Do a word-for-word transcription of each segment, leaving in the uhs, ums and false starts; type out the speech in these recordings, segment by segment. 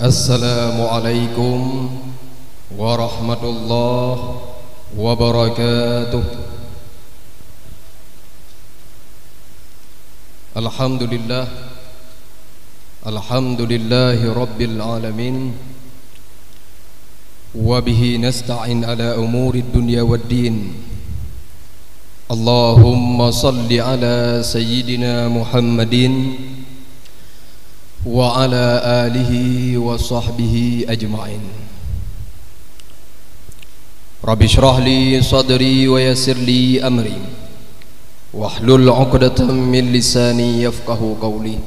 Assalamualaikum warahmatullahi wabarakatuh. Alhamdulillah. Alhamdulillahi rabbil alamin. Wa bihi nasta'in ala umurid dunya waddin. Allahumma salli ala sayyidina Muhammadin wa ala alihi wa sahbihi ajma'in. Rabbi shrah li sadri wa yassir li amri, wahlul 'uqdatam min lisani yafqahu qawli.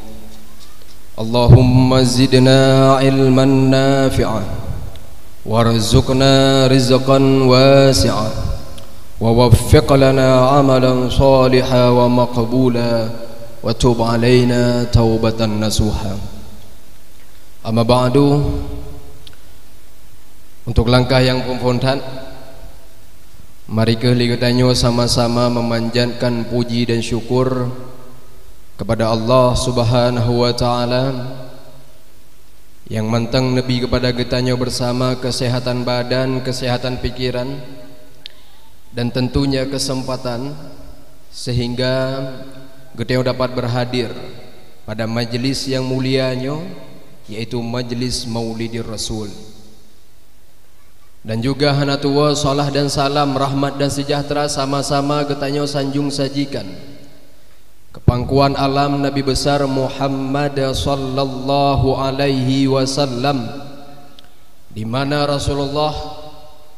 Allahumma zidna ilman nafi'a, warzuqna rizqan wasi'a, wa waffiq lana amalan saliha wa maqbula, wa tub alaina taubatan nasuha. Amma ba'du, untuk langkah nyang phôn-phôn that, mari keuh lé geutanyoe sama-sama memanjatkan puji dan syukur kepada Allah Subhanahu wa Ta'ala, nyang mantong neubri kepada geutanyoe bersama kesehatan badan, kesehatan pikiran, dan tentunya kesempatan, sehingga geutanyoe dapat berhadir pada majlis nyang mulia nyoe, yaitu majlis Maulidir Rasul. Dan juga hana tuwoe salah dan salam, rahmat dan sejahtera sama-sama geutanyoe sanjung sajikan keu pangkuan alam Nabi Besar Muhammad sallallahu alaihi wasallam, di mana Rasulullah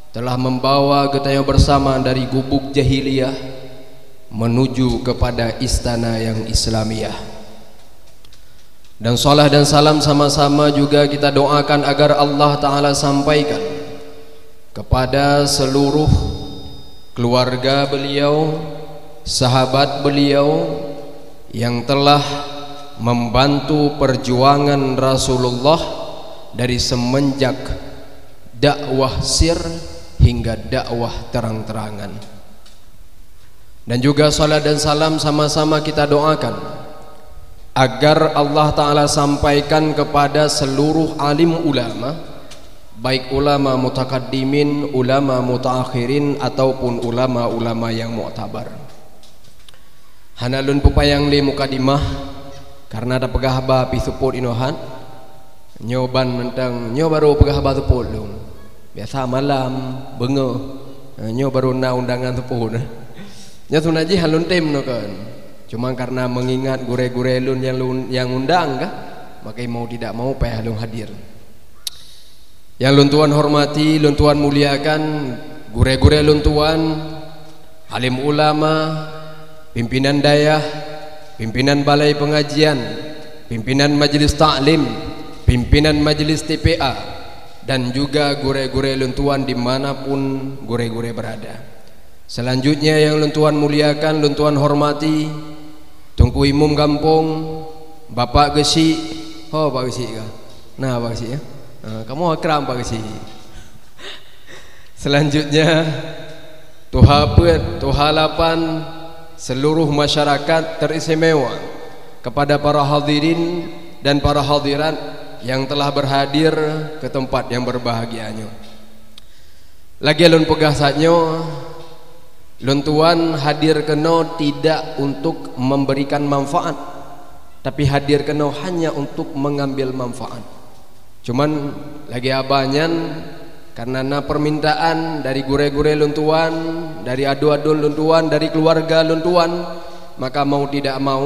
telah membawa geutanyoe bersama dari gubuk jahiliyah menuju kepada istana yang Islamiyah. Dan salah dan salam sama-sama juga kita doakan agar Allah Ta'ala sampaikan kepada seluruh keluarga beliau, sahabat beliau yang telah membantu perjuangan Rasulullah dari semenjak dakwah sir hingga dakwah terang-terangan. Dan juga salat dan salam sama-sama kita doakan agar Allah Ta'ala sampaikan kepada seluruh alim ulama, baik ulama mutakaddimin, ulama mutaakhirin, ataupun ulama-ulama yang muktabar. Hana lôn peupanyang lé mukadimah, karena tapeugah haba pih seupôt inoe that. Nyoe ban mantong, nyoe barô peugah haba seupôt lôn. Biasa malam, beungoh, eh, nyoe barô na undangan seupôt. Nyoe sebeuna jih han lôn tem nyoe kan. Cuma karena mengingat gurée-gurée lôn nyang lôn, nyang undang kah, maka mau tidak mau payah lôn hadir. Nyang lôn tuan hormati, lôn tuan muliakan, gurée-gurée lôn tuan, alim ulama, pimpinan dayah, pimpinan balai pengajian, pimpinan majelis taklim, pimpinan majelis T P A, dan juga gurée-gurée lôn tuan di mana pun gurée-gurée berada. Selanjutnya nyang lôn tuan muliakan, lôn tuan hormati, Teungku Imum Gampông, Bapak Geuchik, ho Bapak Geuchik ka? Na Bapak Geuchik, ya? Ha, kamoe akram Bapak Geuchik. Selanjutnya, Tuha Peuet, Tuha Lapan, seluruh masyarakat teristimewa kepada para hadirin dan para hadirat yang telah berhadir ke tempat yang berbahagia nyoe. Lagée lôn peugah saat nyoe, lôn tuan hadir keunoe tidak untuk memberikan manfaat, tapi hadir keunoe hanya untuk mengambil manfaat. Cuman lagée haba nyan, karena na permintaan dari gurée-gurée lôn tuan, dari aduen-aduen lôn tuan, dari keluarga lôn tuan, maka mau tidak mau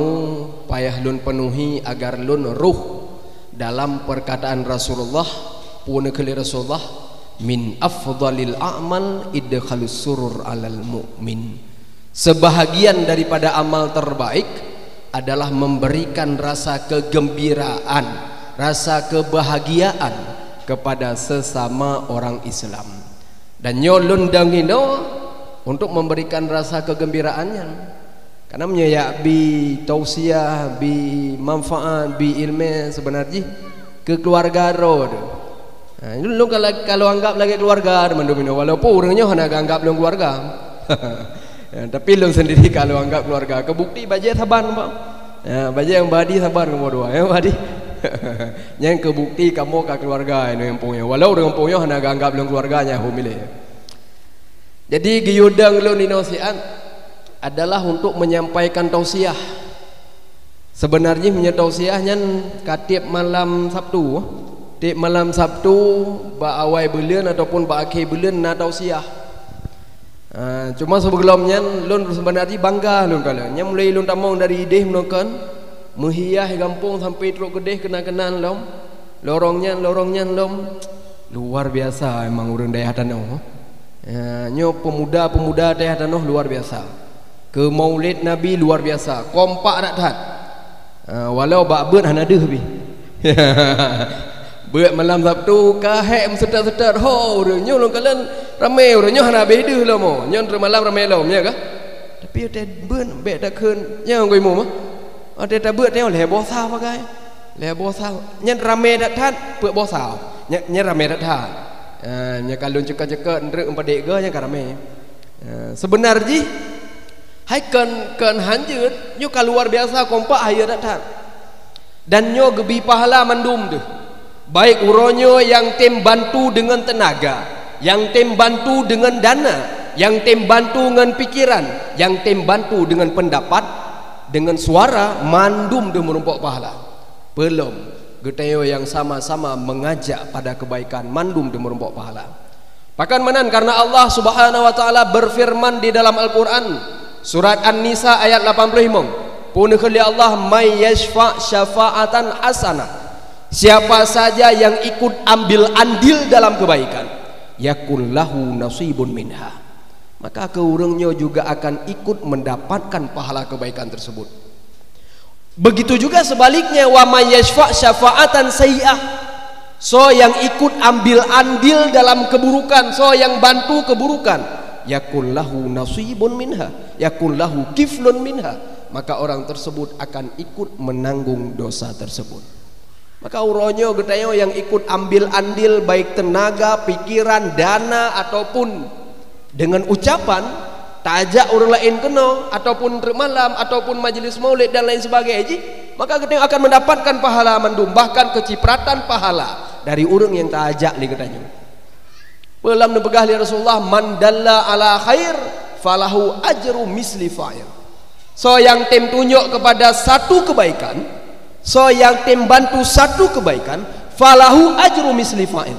payah lôn penuhi agar lôn rôh dalam perkataan Rasulullah, peue kheun lé Rasulullah, "Min afdhalil a'mal idkhalus surur alal mu'min." Sebahagian daripada amal terbaik adalah memberikan rasa kegembiraan, rasa kebahagiaan kepada sesama orang Islam. Dan nyoe lôn dang inoe untuk memberikan rasa kegembiraan nyan. Karena meunyoe jak bi tausiah, bi manfaat, bi iéleumé, sebenar jih keu keuluwarga droe teuh. Ha, lôn ka la-, ka lôn anggab lagée keuluwarga mandum inoe, walaupun ureuëng nyoe hana ka anggab lôn keuluwarga. Ya, tapi lôn sendiri ka lôn anggab keuluwarga. Keu bukti bajée saban, Pak. Ya, bajée nyang badi saban kamoe dua, ya, badi. Nyan keu bukti kamoe ka keuluwarga ureuëng gampông nyoe. Walau ureuëng gampông nyoe hana geuanggab lôn keuluwarga nyan, hom ilée. Jadi geuyue dong lôn inoe siat adalah untuk menyampaikan tausiah. Sebenarnya meunyoe tausiah nyan ka tieb malam Sabtu. Tieb malam Sabtu bak awai buleuen ataupun bak akhé buleuen na tausiah. Ah, cuma sibeulom nyan lôn sebenarnya bangga lôn kalon. Nyan mulai lôn tamong dari idéh meunoe kon, meuhiah gampông sampai trok keudéh keunan-keunan lom. Lorong nyan, lorong nyan lom. Luar biasa emang ureuëng dayah tanoh. Ya, nyoe pemuda-pemuda dayah tanoh luar biasa. Keu Maulid Nabi luar biasa, kompak that-that. Ah, walau bak beuet hana deuh pih. Beuet malam Sabtu ka hék meuseutôt-seutôt. Ho, ureuëng nyoe lôn kalon ramé, ureuëng nyoe hana habéh deuh lom. Nyoe teuk malam ramé lom, ya kah? Tapi watée beuet bék takheun nyang geuimu mah. Watée tabeuet teuh lhée boh sa pagai. Lhée boh sa. Nyan ramé that-that, peuet boh sa. Nyan, nyan ramé that-that. Ah, nyan ka lôn ceuka-ceuka ndreuk meupadé geuh nyan ka ramé. Ah, seubeuna jih hai kon, kon hanjeuet, nyoe ka luar biasa kompak hayeue that-that. Dan nyoe geubi pahala mandum deuh. Baik uroe nyoe nyang tem bantu deungon teunaga, nyang tem bantu deungon dana, nyang tem bantu ngon pikiran, nyang tem bantu deungon peundapat, deungon suara, mandum deuh meurumpok pahala. Peulom, geutanyoe nyang sama-sama mengajak pada kebaikan, mandum deuh meurumpok pahala. Pakon meunan, karena Allah Subhanahu wa Ta'ala berfirman di dalam Al-Quran, surat An-Nisa ayat lapan puluh lima, peue neukheun lé Allah, "May yashfa' syafa'atan hasanah." Siapa saja yang ikut ambil andil dalam kebaikan, yakun lahu nasibun minha, maka keu ureuëng nyoe juga akan ikut mendapatkan pahala kebaikan tersebut. Begitu juga sebaliknya, "Wa may yashfa' syafa'atan sayyi'ah." Soe nyang ikut ambil andil dalam keburukan, soe nyang bantu keburukan, yakun lahu nasibun minha, yakun lahu kiflun minha, maka orang tersebut akan ikut menanggung dosa tersebut. Maka uroe nyoe geutanyoe nyang ikut ambil andil, baik tenaga, pikiran, dana, ataupun deungon ucapan, taajak ureuëng laén keunoe, ataupun treuk malam, ataupun majlis maulid dan lain sebagainya jih, maka geutanyoe akan mendapatkan pahala mandum, bahkan kecipratan pahala dari ureuëng nyang taajak lé geutanyoe. Peue lom neupeugah lé Rasulullah, "Man dalla ala khair, falahu ajru misli fa'il." Soe nyang tem tunjuk kepada satu kebaikan, soe nyang tem bantu satu kebaikan, falahu ajru misli fa'il,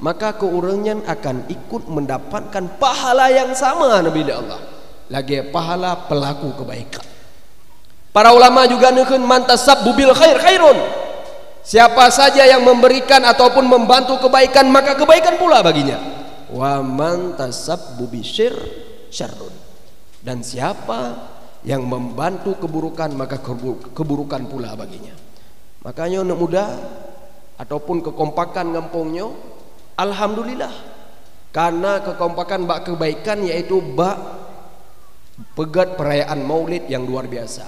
maka keu ureuëng nyan akan ikut mendapatkan pahala yang sama, Nabi, lé Allah, lagée pahala pelaku kebaikan. Para ulama juga neukheun, "Man tasabbu bil khair khairun." Siapa saja yang memberikan ataupun membantu kebaikan, maka kebaikan pula baginya. "Wa man tasabbu bisyir syarrun." Dan siapa yang membantu keburukan, maka kebu-, keburukan pula baginya. Makanya aneuk muda ataupun kekompakan gampông nyoe, alhamdulillah. Karena kekompakan bak kebaikan, yaitu bak peugét perayaan Maulid yang luar biasa.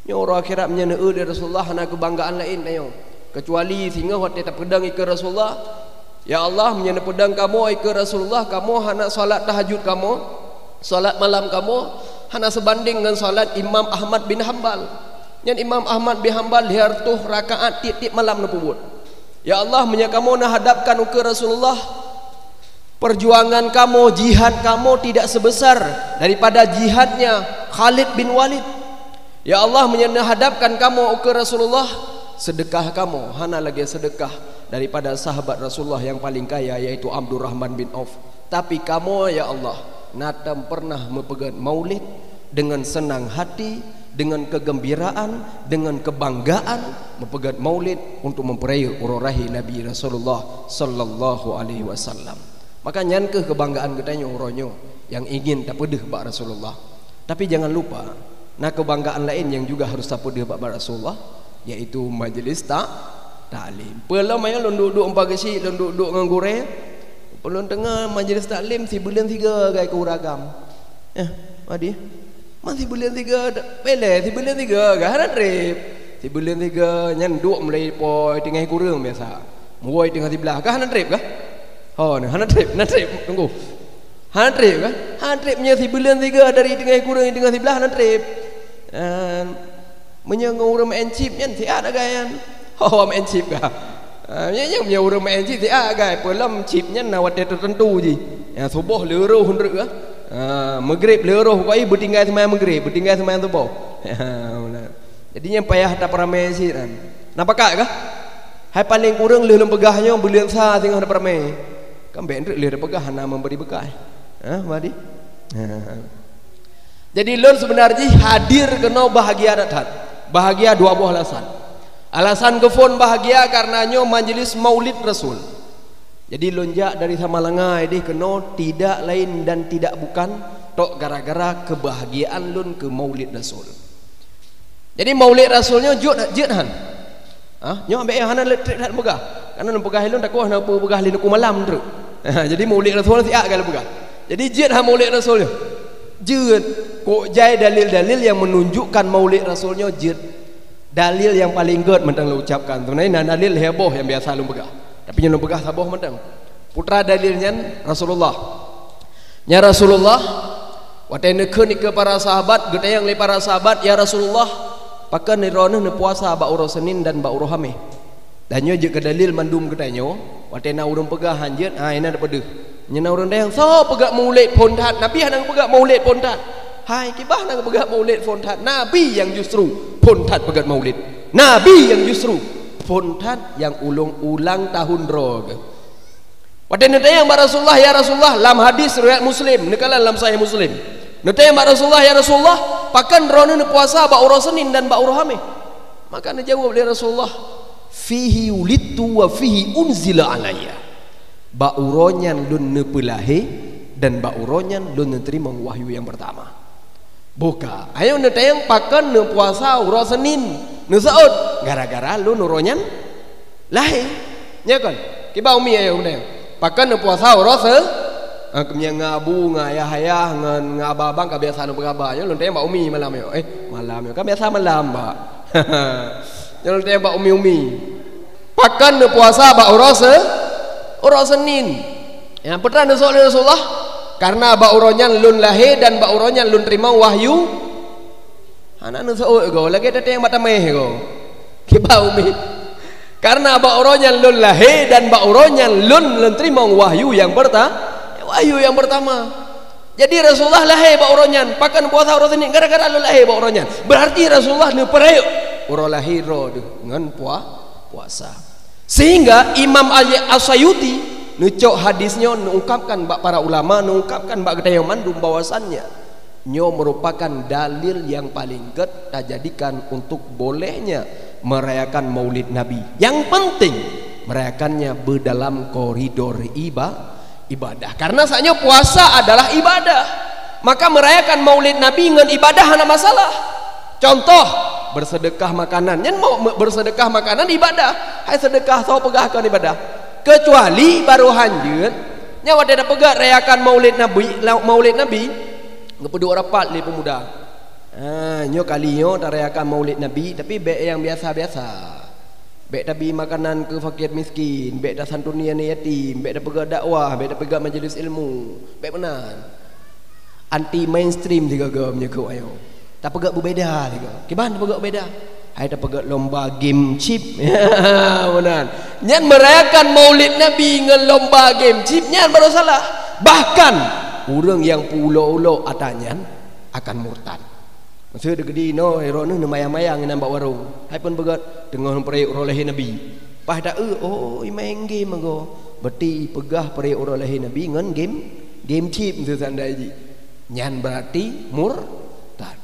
Nyoe uroe akhirat meunyoe neueu lé Rasulullah hana keubanggaan laén tanyoe, kecuali singoh watée tapeudong ikeue Rasulullah, "Ya Allah, meunyoe neupeudong kamoe ikeue Rasulullah, kamoe hana salat tahajud kamoe, salat malam kamoe hana seubanding ngon salat Imam Ahmad bin Hambal." Nyan Imam Ahmad bin Hambal lhée reutôh rakaat tieb-tieb malam neupeubuet. "Ya Allah, meunyoe kamoe neuhadapkan ukeue Rasulullah, perjuangan kamoe, jihad kamoe tidak sebesar daripada jihadnya Khalid bin Walid. Ya Allah, meunyoe neuhadapkan kamoe ukeue Rasulullah, seudeukah kamoe hana lagée seudeukah daripada sahabat Rasulullah nyang paleng kaya, yaitu Abdurrahman bin Auf. Tapi kamoe, ya Allah, na tom pernah meupeugét Maulid deungon seunang hati, deungon keugeumbiraan, deungon keubanggaan, meupeugét Maulid untuk meupeurayeuk uroe lahé Nabi Rasulullah sallallahu alaihi wasallam." Maka nyan kheueh keubanggaan geutanyoe uroe nyoe nyang ingin tapeudeuh bak Rasulullah. Tapi jangan lupa, na keubanggaan laén nyang juga harôh tapeudeuh bak, bak Rasulullah, yaitu majlis ta-, taklim. Peue lom nyoe lôn duek-duek meupageusik, lôn duek-duek ngon gurée, peue lôn teungoh majlis taklim sibuleuen sigoe gai keu ureueng agam. Eh, Adi, man sibuleuen sigoe, bele sibuleuen sigoe gai hana treb. Sibuleuen sigoe nyan duek mulai po teungoh kureueng biasa. Muwoe teungoh siblaih, kah hana treb kah? Ho, nah, hana treb, hana treb, tunggu. Hana treb kah? Hana treb, meunyoe sibuleuen sigoe dari teungoh kureueng teungoh siblaih hana treb. Dan meunyoe ngon ureueng meu'en chip nyan siat agak nyan. Oh, main chip kah? Ha, nyan, nyan, nyan ureuëng main chip, siat gai. Peulom chip nyan na watée tertentu jih. Ya, suboh leuroh ndreuk kah? Ha, Maghrib leuroh koi beutinggai seumayang Maghrib, beutinggai seumayang suboh. Ha, meunan. Jadi nyan payah tapeuramé cit nyan. Na pakat kah? Hai paléng kureueng lheueh lôn peugah nyoe buleuen sa singoh tapeuramé. Kan bék ndreuk lheueh tapeugah hana memberi beukah. Ha, mari. Ha. Jadi lôn seubeuna jih hadir keunoe bahagia that-that. Bahagia dua boh alasan. Alasan geuphon bahagia karena nyoe majelis Maulid Rasul. Jadi lôn jak dari Samalanga ideh keunoe tidak lain dan tidak bukan tok gara-gara kebahagiaan lôn keu Maulid Rasul. Jadi Maulid Rasul nyoe jeuet, jeuet han. Ha? Nyoe ambek hana lé trép that peugah. Karena lôn peugah lôn takot hana peugah lé nuku malam treuk. Jadi Maulid Rasul siat kali peugah. Jadi jeuet han Maulid Rasul nyoe. Jeuet. Kok jai dalil-dalil yang menunjukkan Maulid Rasul nyoe jeuet. Dalil yang paling gét mantong lôn ucapkan. Sebenarnya na dalil lhée boh yang biasa lôn peugah. Tapi nyang lôn peugah saboh mantong. Putra dalil nyan Rasulullah. Nya Rasulullah, watée neukheun keu para sahabat, geutanyong lé para sahabat, "Ya Rasulullah, pakon droeneuh neupuasa bak uroe Senin dan bak uroe Hameh?" Dan nyoe jeuet keu dalil mandum geutanyoe, watée na ureuëng peugah han jeuet, ha, inan peudeuh. Nyan na ureuëng tanyong, "Soe peugét Maulid phon that? Nabi hana peugét Maulid phon that." Hai, kiban hana peugét Maulid phon that? Nabi nyang justru phon that peugét Maulid. Nabi nyang justru phon that nyang ulong ulang tahun droe geuh. Watée neutanyong bak Rasulullah, "Ya Rasulullah," lam hadis riwayat Muslim, neukalon lam Sahih Muslim. Neutanyong bak Rasulullah, "Ya Rasulullah, pakon droeneuh neupuasa bak uroe Senin dan bak uroe Hameh?" Maka neujaweueb lé Rasulullah, "Fihi wulidtu wa fihi unzila alayya." Bak uroe nyan lôn neupeulahé dan bak uroe nyan lôn neuteurimong wahyu nyang peurtama. Buka, ayo neutanyong pakon neupuasa uroe Senin. Neuseuôt, gara-gara lôn uroe nyan lahé. Nya kon? Kiban umi ayo neutanyong. Pakon neupuasa uroe Se-, ah, keumia ngon abu, ngon ayah-ayah, ngon, ngon abang-abang ka biasa neupeugah ba. Nyoe lôn tanyong bak umi malam nyoe. Eh, malam nyoe. Kan biasa malam, Pak. Nyoe lôn tanyong bak umi-umi. Pakon neupuasa bak uroe Se-, uroe Senin? Nyang peue teuma neuseuôt lé Rasulullah, "Karena bak uroe nyan lôn lahé dan bak uroe nyan lôn teurimong wahyu." Hana neuseuôt goe, lagée tateueng bak tameh goe. Kiban umi. "Karena bak uroe nyan lôn lahé dan bak uroe nyan lôn, lôn teurimong wahyu nyang peurta-, wahyu nyang peurtama." Jadi Rasulullah lahé bak uroe nyan, pakon puasa uroe Senin gara-gara lôn lahé bak uroe nyan. Berarti Rasulullah neupeurayeuk uroe lahé droe deuh ngon pua-, puasa. Sehingga Imam Al-, As-Sayuti neucok hadis nyoe neuungkapkan bak para ulama, neuungkapkan bak geutanyoe mandum bahwasannya nyoe merupakan dalil yang paling gét tajadikan untuk bolehnya merayakan Maulid Nabi. Yang penting merayakannya beudalam koridor iba-, ibadah. Karena saat nyoe puasa adalah ibadah. Maka merayakan Maulid Nabi ngon ibadah hana masalah. Contoh, bersedekah makanan. Nyan mau me-, bersedekah makanan ibadah. Hai sedekah soe peugah kon ibadah. Kecuali baroe hanjeuet, nyan watée tapeugét rayakan Maulid Nabi, la-, Maulid Nabi, geupeuduek rapat lé pemuda. Ha, nyoe kali nyoe tarayakan Maulid Nabi, tapi bék nyang biasa-biasa. Bék tabri makanan keu fakir miskin, bék tasantuni aneuk yatim, bék tapeugét dakwah, bék tapeugét majelis ilmu. Bék meunan. Anti mainstream sigoe-goe meunyoe keu ayo. Tapeugét beubeda sigoe. Kiban tapeugét beubeda? Hai tapeugét lomba game chip. Meunan. Nyan merayakan Maulid Nabi ngon lomba game chip, nyan baru salah. Bahkan ureuëng nyang peuulo-ulo ata nyan akan murtad. Maksud geude inoe, droeneuh neumayang-mayang inan bak warong. Hai pun beugét teungoh peurayek uroe lahé Nabi. Paih ta-eu, oh, imain game agoe. Berarti peugah peurayek uroe lahé Nabi ngon game, game chip seusandai jih. Nyan berarti murtad.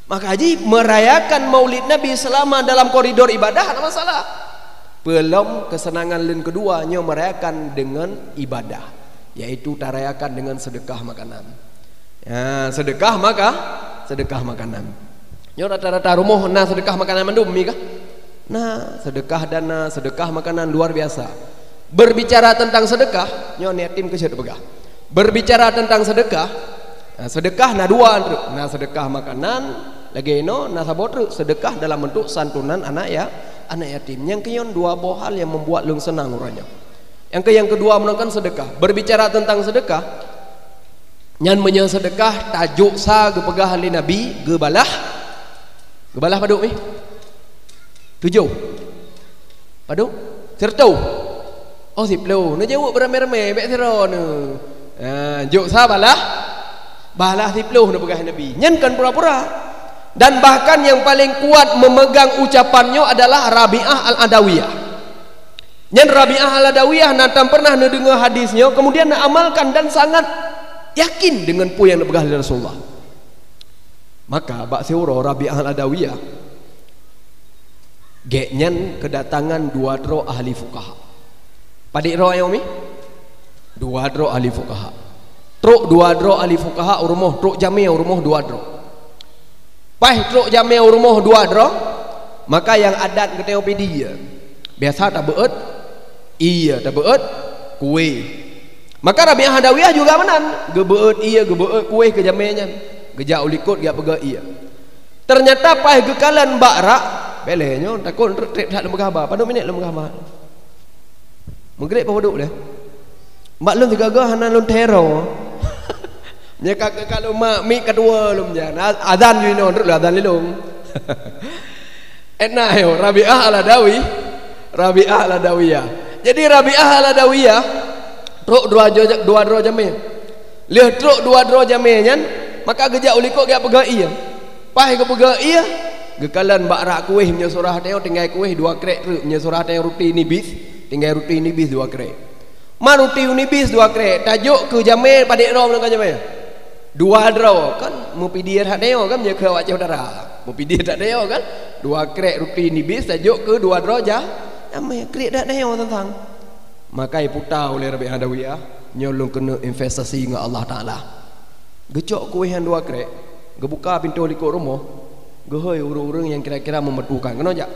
Maka jih merayakan Maulid Nabi selama dalam koridor ibadah hana masalah. Peulom kesenangan leuen keudua nyoe merayakan deungon ibadah, yaitu tarayakan deungon sedekah makanan. Ya, sedekah maka, sedekah makanan. Nyoe rata-rata rumoh na sedekah makanan mandum, mi kah? Na sedekah dana, sedekah makanan luar biasa. Berbicara tentang sedekah, nyoe aneuk yatim keuh jeuet peugah. Berbicara tentang sedekah, nah, sedekah na dua treuk. Na sedekah makanan, lagée inoe na saboh treuk sedekah dalam bentuk santunan anak ya, anak yatim. Nyang keuh nyoe dua boh hal yang membuat lôn senang uroe nyoe. Nyang keu-, nyang keudua meunangkan sedekah. Berbicara tentang sedekah, nyan meunyoe sedekah tajok sa geupeugah lé Nabi, geubalah. Geubalah padub, eh? Tujoh. Padum? Sireutôh. Oh, siplôh. Neujaweueb beuramé-ramé, bék sidroe nyoe. Ha, jok sa balah, balah siplôh neupeugah Nabi. Nyan kon pura-pura. Dan bahkan yang paling kuat memegang ucapan nyoe adalah Rabi'ah Al-Adawiyah. Nyan Rabi'ah Al-Adawiyah na tan pernah neudeungoe hadis nyoe, kemudian neuamalkan dan sangat yakin dengan peue nyang neupeugah lé Rasulullah. Maka bak siuroe Rabi'ah Al-Adawiyah, gobnyan keudatangan dua droe ahli fuqaha. Padit droe nyoe mi? Dua droe ahli fuqaha. Trok dua droe ahli fuqaha u rumoh, trok jamé u rumoh dua droe. Paih trok jamé u rumoh dua droe, maka nyang adat geutanyoe pidie. Biasa tabeuet ie, tabeuet kueh. Maka Rabi'ah Adawiyah juga meunan, geubeuet ie, geubeuet kueh keu jamé nyan. Geujak u likot geujak peugöt ie. Ternyata paih geukalon bak rak, bék lé nyoe, takot treb that lôn peugah haba. Padum minét lôn peugah haba? Meugreb peue padum lé? Bak lôn sigoe-goe hana lôn teuheran. Nyoe ka, ka, ka lôn mak, mik ka dua lôn jan. A-, azan ju inoe, trok lôn azan lé lôn. Etna yo, Rabi'ah Al-Adawi, Rabi'ah Al-Adawiyah. Jadi Rabi'ah Al-Adawiyah trok dua jo-, dua droe jamé. Lheueh trok dua droe jamé nyan, maka geujak u likot geujak peugöt ie. Paih geupeugöt ie, geukalon bak rak kueh meunyoe surah tanyoe tinggai kueh dua krek treuk, meunyoe surah tanyoe ruti nibis, tinggai ruti nibis dua krek. Ma ruti nibis dua krek, tajok keu jamé padit droe meunyoe ka jamé. Dua droe, kan meupidie that tanyoe kan meunyoe keu awak syedara. Meupidie that tanyoe kan. Dua krek ruti nibis tajok keu dua droe ja-, jamé, krek that tanyoe teuntang. Maka iputa uleh Rabi'ah Adawiyah, nyoe lôn keuneuk investasi ngon Allah Taala. Geucok kueh nyan dua krek, geubuka pintoe likot rumoh, geuhôi ureuëng-ureuëng nyang kira-kira meumeutukan. Keunoe jak,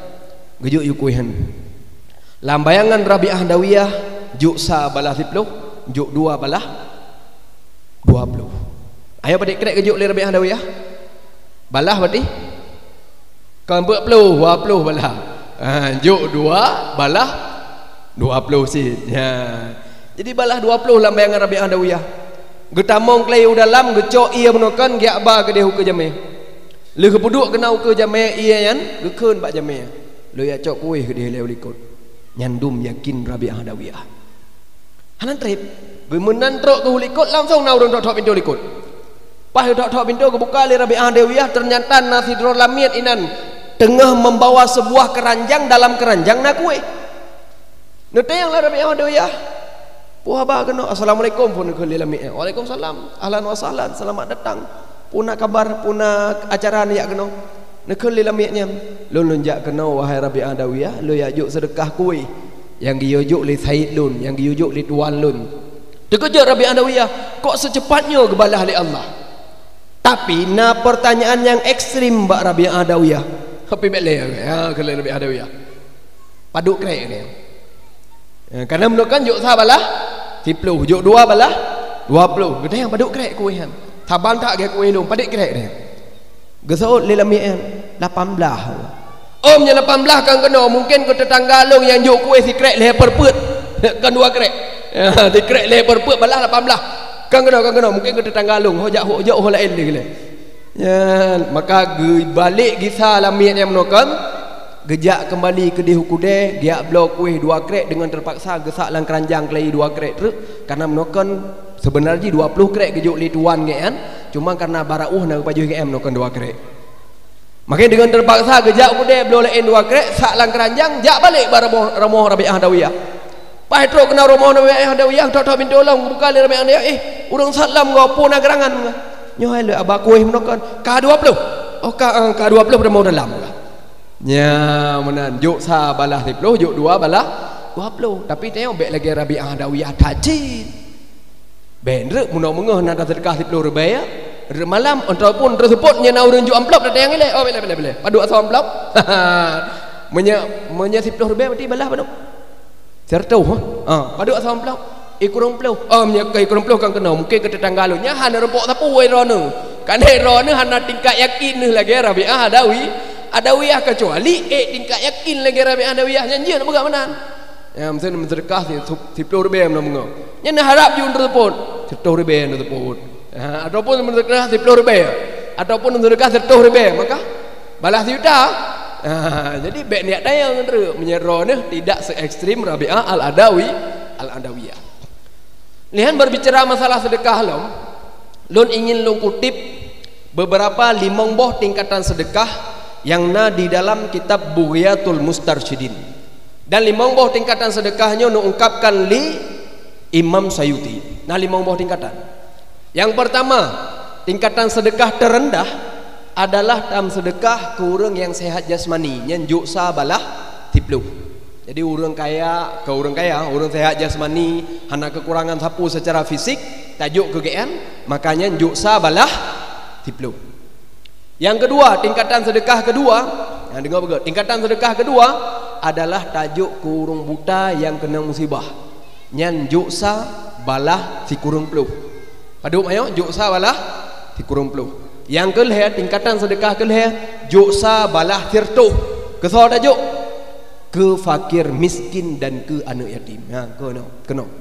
geujok yue kueh nyan. Lam bayangan Rabi'ah Adawiyah, jok sa balah siplôh, jok dua balah dua plôh. Ayo padit krek geujok lé Rabi'ah Adawiyah? Balah berarti? Kon peuet plôh, dua plôh balah. Ha, jok dua balah dua plôh cit. Ha. Jadi balah dua plôh lam bayangan Rabi'ah Adawiyah. Geutamong keulai u dalam, geucok ie meunoe kon, geujak ba keudeh ukeue jamé. Lheueh geupeuduek keunan ukeue jamé ie nyan, geukheun bak jamé. Lôn jak cok kueh keudeh lé u likot. Nyan dum yakin Rabi'ah Adawiyah. Hana treb. Geumeunan trok keu u likot, langsong na ureuëng thok-thok pintoe likot. Paih thok-thok pintoe geubuka lé Rabi'ah Adawiyah, ternyata na sidroe lamiet inan teungoh membawa sebuah keranjang, dalam keranjang na kueh. Neutanyong lé Rabi'ah Adawiyah, "Peue haba keunoe?" "Assalamualaikum," phon neukheun lé lamiet nyan. "Waalaikumsalam. Ahlan wa sahlan, selamat datang. Peue na kabar, peue na acara neujak keunoe?" Neukheun lé lamiet nyan, "Lôn, lôn jak keunoe, wahai Rabi'ah Adawiyah, lôn jak jok seudeukah kueh nyang geuyue jok lé said lôn, nyang geuyue jok lé tuan lôn." Teukeujot Rabi'ah Adawiyah, kok seucepat nyoe geubalah lé Allah? Tapi na pertanyaan nyang ekstrem bak Rabi'ah Adawiyah. Tapi bék lé, ya, kheun lé Rabi'ah Adawiyah. Padum krek nyoe. Eh, karena meunurot kan jok sa balah siplôh, jok dua balah dua plôh. Geutanyoe padum krek kueh nyan. Saban that lagée kueh lôn, padum krek nyan. Geuseuôt lé lamiet nyan, lapan blaih. Oh, meunyoe lapan blaih kan keunoe, mungken keu teutangga lôn nyang jok kueh sikrek lhée peuet-peuet. Kan dua krek. Ya, sikrek lhée peuet-peuet balah lapan blaih. Kan keunoe, kan keunoe, mungken keu teutangga lôn, ho jak ho, jak ho laén lé. Nyan, maka geubalek gisa lamiet nyan meunoe kon, geujak keumbali keudeh u keudè, geujak bloe kueh dua krek deungon teupaksa geusak lam keuranjang keulayi dua krek treuk, karena meunoe kon seubeuna jih dua plôh krek geujok lé tuan geuh nyan, cuma karena bara ueh na geupajoh geuh nyan meunoe kon dua krek. Maka deungon teupaksa geujak u keudè bloe laén dua krek, sak lam keuranjang, jak balek bak rumoh, rumoh Rabi'ah Adawiyah. Paih trok keunan rumoh Rabi'ah Adawiyah, thok-thok pintoe lom, geubuka lé Rabi'ah Adawiyah, "Eh, ureuëng sat lom goe, peue na geurangan?" "Nyoe hai lé, haba kueh meunoe kon." "Ka dua plôh?" "Oh, ka, eh, ka dua plôh, tamong dalam." Nyan meunan, jok sa balah siplôh, jok dua balah dua plôh. Tapi tanyoe bék lagée Rabi'ah Adawiyah that cit. Bék, rot meunoe meungoh na taseudeukah siplôh ribée, ya. Rot malam, ataupun rot seupôt nyan na ureuëng jok amplop, datang ilée. Oh, bileh, bileh, bileh. Padum asoe amplop? Meunyoe, meunyoe siplôh ribée berarti balah padum? Sireutôh, ha? Ha, padum asoe amplop? Ikurong plôh. Oh, meunyoe ka ikurong plôh kan keunoe, mungken keu teutangga lôn. Nyan hana reupok sapeue droeneuh. Karena droeneuh hana tingkat yakin neuh lagée Rabi'ah Adawi, Adawiyah, kecuali ék tingkat yakin lagée Rabi'ah Adawiyah, nyan jeuet neupeugah meunan. Ya, miseue neuseudeukah si, si, siplôh ribée meunoe meungoh. Nyan neuharab jeuet rot seupôt, sireutôh ribée rot seupôt. Ha, ataupun neuseudeukah siplôh ribée. Ataupun neuseudeukah sireutôh ribée, maka balah sijuta. Ah, jadi bék niat dayang ngon treuk, meunyoe droeneuh tidak se-ekstrim Rabi'ah Al-Adawi, Al-Adawiyah. Lihan berbicara masalah sedekah lom, lôn ingin lôn kutip beberapa limong boh tingkatan sedekah nyang na di dalam kitab Bughyatul Mustarsyidin. Dan limong boh tingkatan sedekah nyoe neuungkapkan lé Imam Sayuti. Na limong boh tingkatan. Nyang pertama, tingkatan sedekah terendah adalah tam sedekah keu ureuëng nyang sehat jasmani, nyan jok sa balah siplôh. Jadi ureuëng kaya, keu ureuëng kaya, ureuëng sehat jasmani, hana kekurangan sapeue secara fisik, tajok keu gobnyan, maka nyan jok sa balah siplôh. Nyang kedua, tingkatan sedekah kedua, nyang deungoe beugét, tingkatan sedekah kedua adalah tajok keu ureuëng buta nyang keunong musibah. Nyan jok sa balah sikureueng plôh. Padub ayo, jok sa balah sikureueng plôh. Nyang keulhée, tingkatan sedekah keulhée, jok sa balah sireutôh. Keu soe tajok? Keu fakir miskin dan keu aneuëk yatim. Ha, keunoe, keunoe.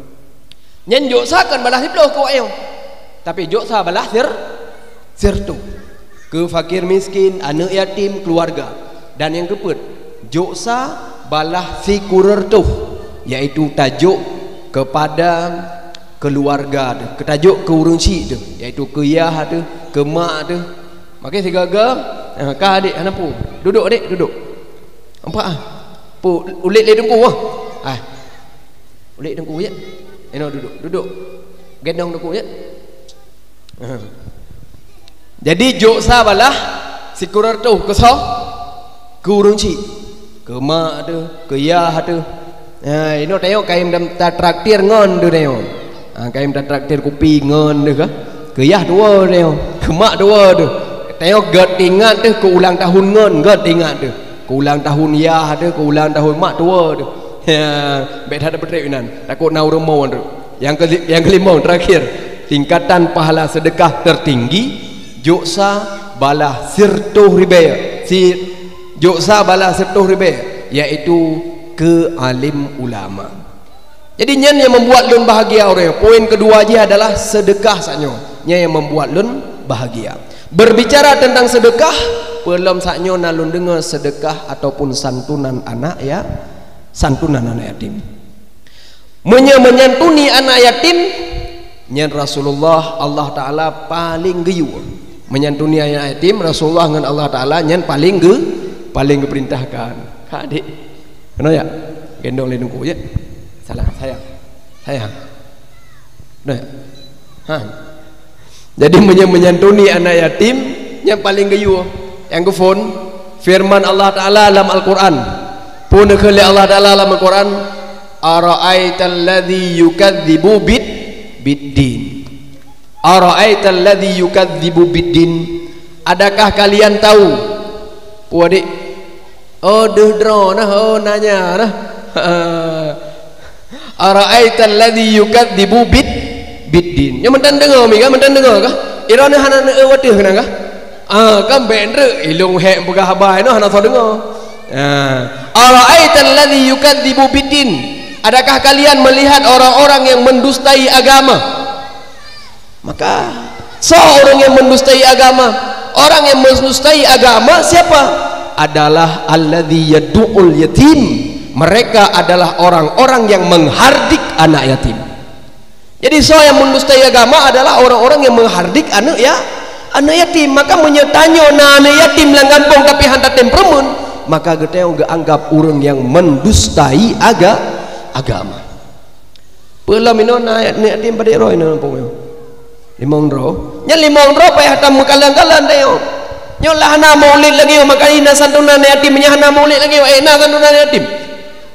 Nyan jok sa kon balah siplôh keu awak nyoe. Tapi jok sa balah sir-, sireutôh. Keu fakir miskin, aneuëk yatim, keluarga. Dan nyang keupeuet, jok sa balah sikureueng reutôh, yaitu tajok kepada keluarga teuh, keu tajok keu ureuëng chik teuh, yaitu keu yah teuh, keu mak teuh. Makai sigaga, ah, ka adik hana peue. Duduk adik, duduk. Nampak ah? Pu-, ulit lé teungku ah. Ah. Ulit teungku ya. Eno duduk, duduk. Gendong teungku ya. Ah. Jadi jok sa balah sikureueng reutôh keu soe? Keu ureuëng chik. Keu mak teuh, keu yah teuh. Ha, inoe tanyoe kayém tatraktir ngon teuh tanyoe. Ha, kayém tatraktir kupi ngon teuh kah? Keu yah dua teuh tanyoe. Keu mak dua teuh. Tanyoe gét ingat teuh keu ulang tahun ngon, gét ingat teuh. Keu ulang tahun yah teuh, keu ulang tahun mak dua teuh. Ya, bék that peutrép inan. Takot na ureuëng mon teuh. Nyang ke-, nyang keulimong terakhir, tingkatan pahala sedekah tertinggi, jok sa balah sireutôh ribée, si, jok sa balah sireutôh ribée, yaitu keu alim ulama. Jadi nyan nyang membuat lôn bahagia ureuëng. Poin kedua jih adalah sedekah saat nyoe. Nyan nyang membuat lôn bahagia. Berbicara tentang sedekah, peulom saat nyoe na lôn deungoe sedekah ataupun santunan anak ya, santunan anak yatim. Meunyoe menyantuni anak yatim, nyan Rasulullah, Allah Taala paling geuyue. Menyantuni anak yatim, Rasulullah ngon Allah Taala nyan paling geu-, paling geuperintahkan. Ka adik. Keunoe ya? Gendong lé teungku ya. Salah, sayang. Sayang. Nah. Ha. Jadi meunyoe menyantuni anak yatim, nyang paling geuyue. Nyang geuphon, firman Allah Taala lam Al-Quran. Peue neukheun lé Allah Taala lam Al-Quran, "Ara'aital ladzi yukadzibu bid-, biddin. Ara'aital ladzi yukadzibu biddin." Adakah kalian tahu? Peue adik? Oh, deuh droe nah, oh, nanya nah. Ara'aital ladzi yukadzibu bid-, biddin. Nyoe meutan deungoe mi kah? Meutan deungoe kah? Droeneuh hana neueu wateuh keunan kah? Ah, kan bék treuk ilong hék peugah haba nyoe hana soe deungoe. Ah, ara'aital ladzi yukadzibu biddin. Adakah kalian melihat orang-orang yang mendustai agama? Maka, soe ureuëng yang mendustai agama? Orang yang mendustai agama siapa? Adalah alladzi yad'ul yatim. Mereka adalah orang-orang yang menghardik anak yatim. Jadi, soe yang mendustai agama adalah orang-orang yang menghardik anak ya, anak yatim. Maka, meunyoe tanyoe na anak yatim lam gampông tapi hana tem peureumeun, maka geutanyoe geuanggap ureuëng yang mendustai aga-, agama. Peulom inoe na aneuk yatim padum droe inoe lam gampông nyoe? Limong droe. Nyan limong droe payah tameukalon-kalon tanyoe. Nyoe lah hana maulid lagée nyoe, maka na santunan yatim, nyan hana maulid lagée nyoe, eh, na santunan yatim.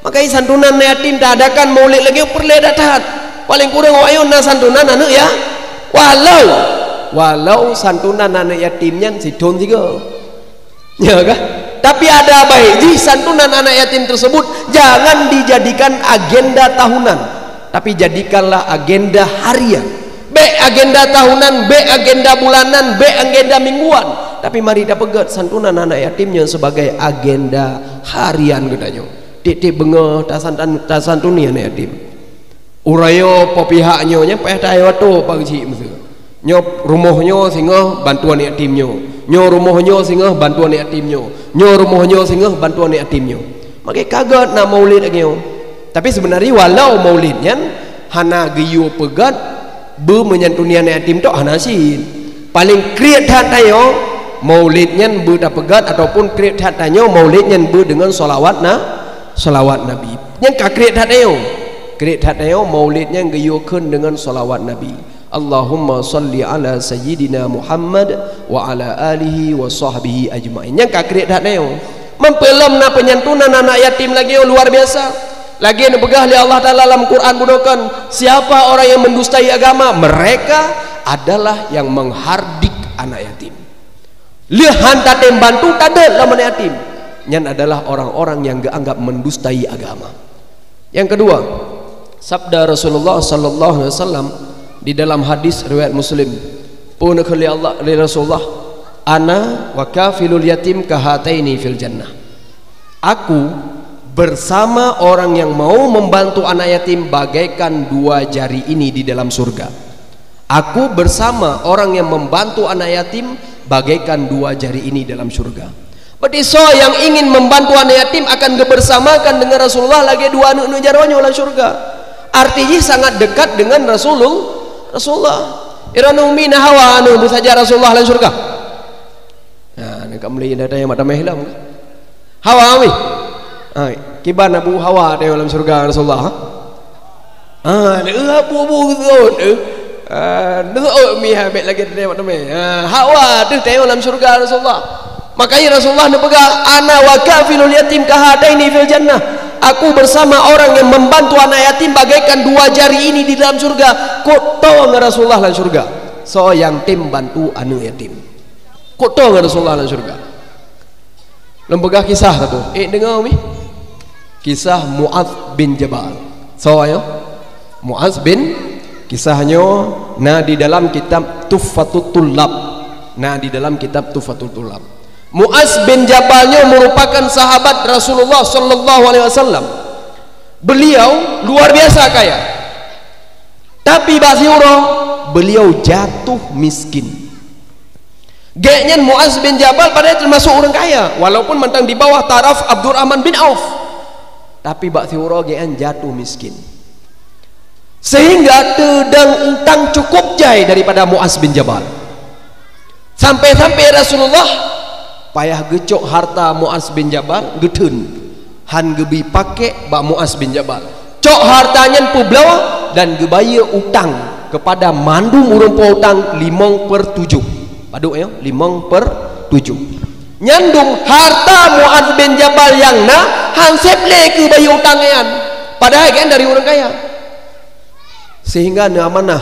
Maka santunan yatim taadakan maulid lagée nyoe peureulée that-that. Paléng kureueng awak nyoe na santunan aneuk ya. Walau, walau santunan aneuk yatim nyan sithon sigoe. Ya kah? Tapi ada baik jih santunan anak yatim tersebut jangan dijadikan agenda tahunan, tapi jadikanlah agenda harian. Bék agenda tahunan, bék agenda bulanan, bék agenda mingguan. Tapi mari tapeugét santunan anak yatim nyan sebagai agenda harian geutanyoe. Tieb-tieb beungoh tasantan-, tasantuni anak yatim. Uroe nyoe po pihak nyoe nyang payah tayoe atô Pak Geuchik meuseu. Nyoe rumoh nyoe singoh bantuan yatim nyoe. Nyoe rumoh nyoe singoh bantu aneuk yatim nyoe. Nyoe rumoh nyoe singoh bantu aneuk yatim nyoe. Makai ka gét na maulid lagée nyoe. Tapi seubeunari walau maulid nyan hana geuyue peugét beu menyantuni aneuk yatim tok hana cit. Paléng kriet that tanyoe maulid nyan beu tapeugét ataupun kriet that tanyoe maulid nyan beu deungon salawat na, salawat Nabi. Nyan ka kriet that tanyoe. Kriet that tanyoe maulid nyan geuyue kheun deungon salawat Nabi. Allahumma salli ala sayyidina Muhammad wa ala alihi wa sahbihi ajma'in. Nyang ka kriet that nyoe. Meupeulom na peunyantunan anak yatim lagée nyoe luar biasa. Lagée neupeugah lé Allah Taala lam Quran bunoe kan, siapa orang yang mendustai agama, mereka adalah yang menghardik anak yatim. Lheueh han tatem bantu tadot lam aneuk yatim. Nyan adalah orang-orang yang geuanggap mendustai agama. Yang kedua, sabda Rasulullah sallallahu alaihi wasallam di dalam hadis riwayat Muslim, peue neukheun lé Allah, lé Rasulullah, "Ana wa kafilul yatim kahataini fil jannah." Aku bersama orang yang mau membantu anak yatim bagaikan dua jari ini di dalam surga. Aku bersama orang yang membantu anak yatim bagaikan dua jari ini dalam syurga. Berarti soe nyang ingin membantu anak yatim akan geubersamakan dengan Rasulullah lagée dua aneuk-aneuk jaroe nyoe lam syurga. Arti jih sangat dekat dengan Rasulul-, Rasulullah. Iroh umi na hawa aneuk beusaja Rasulullah lam syurga. Nah, nak meuli dah tanya mak tameh lom. Hawa mi. Ha, kiban Abu Hawa teuh lam syurga Rasulullah. Ha, abu-abu geuseuôt. Ha, neuseuôt mi habéh lagée teuh mak tameh. Ha, Hawa teuh teuh lam syurga Rasulullah. Makanya Rasulullah neupeugah, "Ana wa kafilul yatim kahataini fil jannah." Aku bersama orang yang membantu anak yatim bagaikan dua jari ini di dalam syurga. Kok to ngon Rasulullah lam syurga. Soe nyang tem bantu aneuk yatim. Kok to ngon Rasulullah lam syurga. Lôn peugah kisah satu. Eh, deungoe mi. Kisah Muaz bin Jabal. Soe nyoe? Muaz bin, kisah nyoe na di dalam kitab Tuhfatut Tullab. Na di dalam kitab Tuhfatut Tullab. Muaz bin Jabal nyoe merupakan sahabat Rasulullah sallallahu alaihi wasallam. Beliau luar biasa kaya. Tapi bak siuroe beliau jatuh miskin. Gobnyan Muaz bin Jabal padahai teumasuk ureuëng kaya, walaupun mantong di bawah taraf Abdurrahman bin Auf. Tapi bak siuroe gobnyan jatuh miskin. Sehingga teudong utang cukup jai daripada Muaz bin Jabal. Sampai-sampai Rasulullah payah geucok harta Muaz bin Jabal geutheun. Han geubri pakek bak Muaz bin Jabal. Cok harta nyan peubloe dan geubayeue utang keupada mandum ureuëng po utang limong per tujoh. Padub nyoe, limong per tujoh. Nyan dum harta Muaz bin Jabal nyang na han sép lé keu bayeue utang nyan. Padahai gobnyan dari ureuëng kaya. Sehingga neuamanah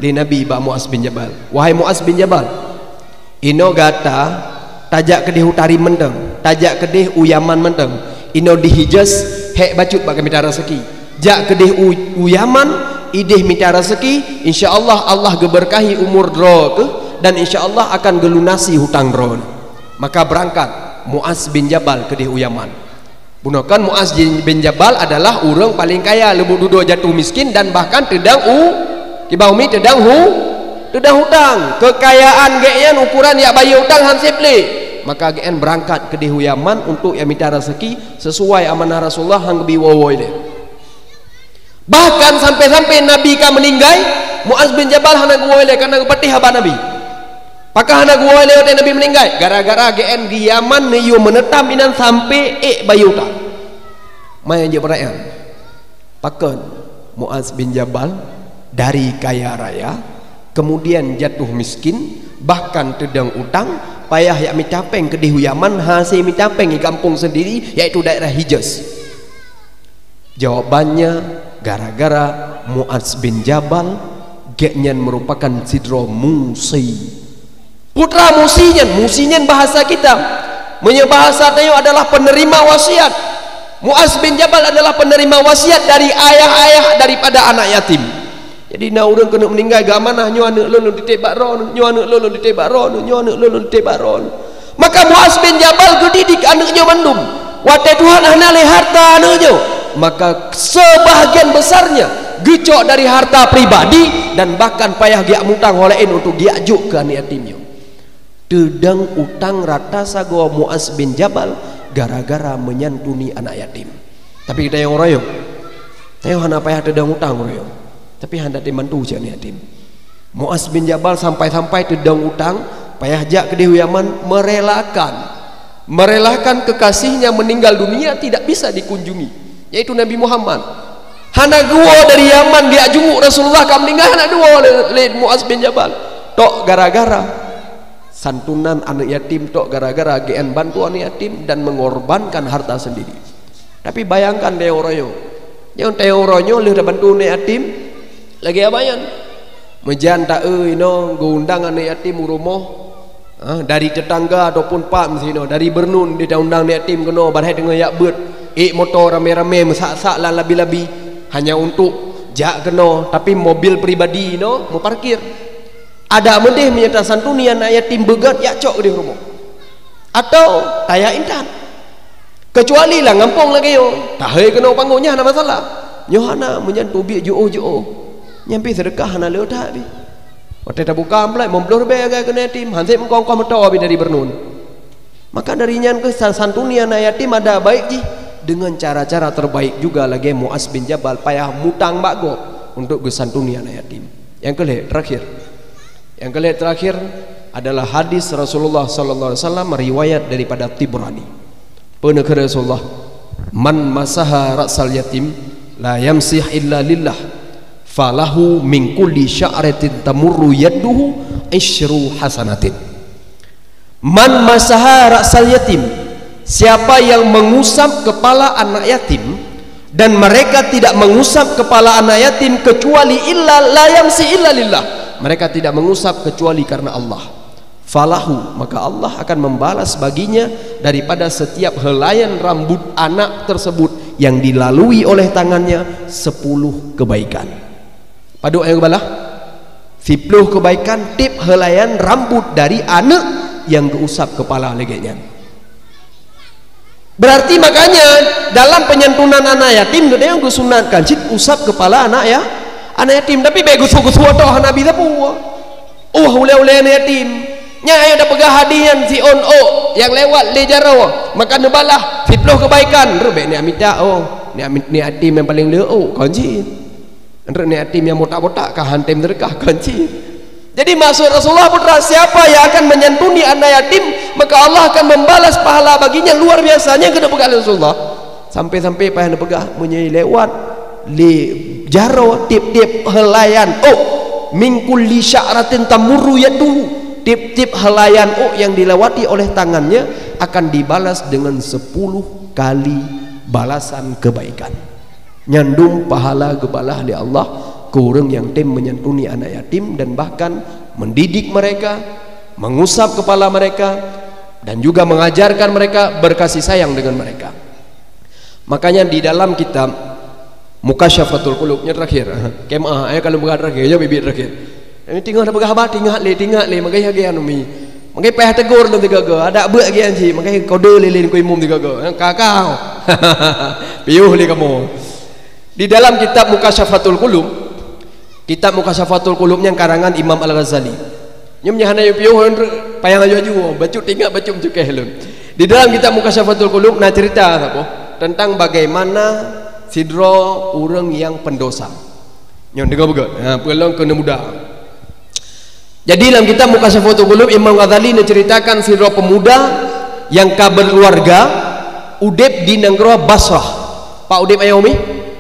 lé Nabi bak Muaz bin Jabal, "Wahai Muaz bin Jabal, inoe gata tajak keudeh u Tarim mantong, tajak keudeh u Yaman mantong. Inoe di Hijaz hék bacut bak geumita raseuki. Jak keudeh u, u Yaman, ideh mita raseuki, insya Allah, Allah geubeurkahi umur droe keuh dan insya Allah akan geulunasi hutang droe." Maka beurangkat Muaz bin Jabal keudeh u Yaman. Bunoe kan Muaz bin Jabal adalah ureuëng paleng kaya, leubuet dudoe jatuh miskin dan bahkan teudong u, kiban umi teudong hu, teudong hutang. Keukayaan gobnyan ukuran jak bayeue utang han sép lé. Maka gobnyan beurangkat keudeh u Yaman untuk jak mita raseuki sesuai amanah Rasulullah han geubri woe-woe lé. Bahkan sampai-sampai Nabi ka meuninggai, Muaz bin Jabal hana geuwoe lé, karena geupatéh haba Nabi. Pakon hana geuwoe lé watée Nabi meuninggai? Gara-gara gobnyan di Yaman neuyue meuneutam inan sampai ék bayeue utang. Maya jeuet peurayaan. Pakon Muaz bin Jabal dari kaya raya, kemudian jatuh miskin, bahkan teudong utang, payah jak mita péng keudeh u Yaman, hase mita péng di kampung sendiri, yaitu daerah Hijaz. Jawabannya, gara-gara Muaz bin Jabal, gobnyan merupakan sidroe musi. Putra musi nyan, musi nyan bahasa kita. Meunyoe bahasa tanyoe adalah penerima wasiat. Muaz bin Jabal adalah penerima wasiat dari ayah-ayah daripada anak yatim. Jadi na ureuëng keuneuk meuninggai geuamanah, "Nyoe aneuëk lôn, lôn titép bak droeneuh, nyoe aneuëk lôn, lôn titép bak droeneuh, nyoe aneuëk lôn, lôn titép bak droeneuh." Maka Muaz bin Jabal geudidik aneuëk nyoe mandum. Watée Tuhan hana lé harta aneuëk nyoe, maka sebahagian besarnya geucok dari harta pribadi dan bahkan payah geujak mutang ho laén untuk geujak jok keu aneuëk yatim nyoe. Teudong utang rata sagoe Muaz bin Jabal gara-gara menyantuni anak yatim. Tapi tanyoe uroe nyoe, tanyoe hana payah teudong utang uroe nyoe. Tapi hana tem bantu cit anak yatim. Muaz bin Jabal sampai-sampai teudong utang, payah jak keudeh u Yaman, merelakan, merelakan kekasihnya meninggal dunia tidak bisa dikunjungi, yaitu Nabi Muhammad. Hana geuwoe dari Yaman, jak jenguk Rasulullah ka meuninggai, hana geuwoe lé, lé Muaz bin Jabal. Tok gara-gara santunan aneuk yatim, tok gara-gara geuén bantu aneuk yatim dan mengorbankan harta sendiri. Tapi bayangkan tanyoe uroe nyoe. Nyang tanyoe uroe nyoe lheueh tabantu aneuk yatim, lagèe abah nyan. Meujan taeu inoe geuundang aneuk yatim u rumoh, ha, dari tetangga ataupun pat meusinan, dari Beurnun di taundang aneuk yatim keunoe, padahai teungoh jak beuet, ék moto ramé-ramé meusak-sak lam labi-labi, hanya untuk jak keunoe, tapi mobil pribadi inoe meuparkir. Adak meudeh meunyoe tasantuni aneuk yatim beugét, jak cok keudeh rumoh. Atawa tajak intat. Keucuali lam gampông lagèe nyoe, tahôi keunoe panggong nyan hana masalah. Nyoe hana, meunyan teubiet jiôh-jiôh. Nyan pih seudeukah hana le that pih. Watèe tabuka amplop, limong ploh ribèe agak keuneuk yatim, han sép meukoh-koh meutoe pih dari Beurnun. Maka dari nyan keuh sa-, santuni aneuk yatim adak baik jih dengan cara-cara terbaik juga lagèe Muaz bin Jabal payah mutang bak gob untuk geusantuni aneuk yatim. Nyang keulhèe terakhir. Nyang keulhèe terakhir adalah hadis Rasulullah sallallahu alaihi wasallam riwayat daripada Tibrani. Peue neukheun Rasulullah, "Man masaha ra'sal yatim la yamsih illa lillah, falahu min kulli sya'ratin tamurru yaduhu isyru hasanatin." Man masaha ra'sal yatim, siapa yang mengusap kepala anak yatim, dan mereka tidak mengusap kepala anak yatim kecuali illa la yamsi illa lillah, mereka tidak mengusap kecuali karena Allah, falahu, maka Allah akan membalas baginya daripada setiap helaian rambut anak tersebut yang dilalui oleh tangannya sepuluh kebaikan. Padub nyang geubalah? Siploh kebaikan tiep helaian rambut dari aneuk nyang geuusap kepala lagèe nyan. Berarti makanya dalam penyantunan anak yatim geutanyoe geusunatkan cit usap kepala anak ya, anak yatim. Tapi bèk geusu-geusu tok hana bisa pue. Uh, ulèe-ulèe anak yatim. Nyan ayo tapeugah hadih nyan si on ôk nyang lewat lé jaroe, maka neubalah siploh kebaikan. Rubek ni amita oh. Ni, ni yatim nyang paling le ôk kon cit. Anreuk ni yatim nyang botak-botak ka han tem seudeukah kon cit. Jadi maksud Rasulullah putra, siapa yang akan menyantuni anak yatim, maka Allah akan membalas pahala baginya luar biasa. Nyang keuneuk peugah lé Rasulullah, sampai-sampai payah neupeugah meunyoe lewat lé jaroe tiep-tiep helaian ôk, min kulli sya'ratin tamurru yaduhu, tiep-tiep helaian ôk yang dilewati oleh tangannya akan dibalas dengan sepuluh kali balasan kebaikan. Nyan dum pahala geubalah lé Allah keu ureuëng nyang tem menyantuni anak yatim dan bahkan mendidik mereka, mengusap kepala mereka, dan juga mengajarkan mereka berkasih sayang dengan mereka. Makanya di dalam kitab Mukasyafatul Qulub, nyoe terakhir. Kemah, eh, kalau bukan terakhir, nyoe bibit terakhir. Ini tinggal dah peugah haba, tinggal lé, tinggal lé, magai hage anu mi. Magai payah tegur lom tiga-tiga, ada buat lagi anji, magai kode lilin ku imum tiga-tiga. Eh, kakau. Piuh lé kamu. Di dalam kitab Mukasyafatul Qulub, kitab Mukasyafatul Qulub nyang karangan Imam Al-Ghazali. Nyoe meunyo hana yue piôh, payah laju-laju, bacut ingat, bacut mencukeh lom. Di dalam kitab Mukasyafatul Qulub na cerita saboh tentang bagaimana sidroe ureuëng nyang pendosa. Nyoe dengar beugét. Ha, peulong keuneuk muda. Jadi dalam kitab Mukasyafatul Qulub, Imam Ghazali menceritakan sidroe pemuda yang ka berkeluarga udeb di nanggroe Basrah. Pak udeb ayong mi?